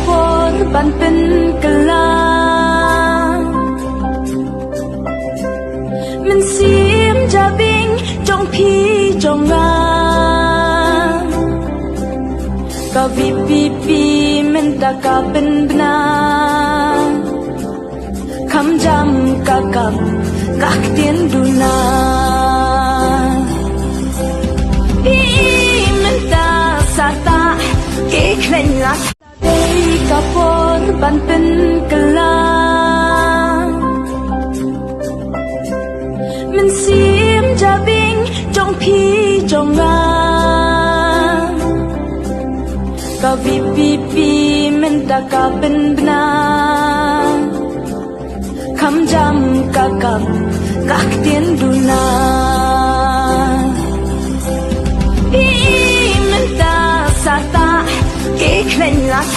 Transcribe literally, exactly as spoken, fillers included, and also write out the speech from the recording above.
Por ban pynkylla mynsiem jabieng jong phi jong nga. Ka V P P mynta ka pynbna, kham jam ka kam ka ktien duna. I mynta sa tah ki khlaiñ lak. Dei ka por ban pynkylla mynsiem jabieng jong phi jong nga. Ka V P P mynta ka pynbna, kham jam ka kam ka ktien duna. I mynta sa tah ki khlaiñ lak.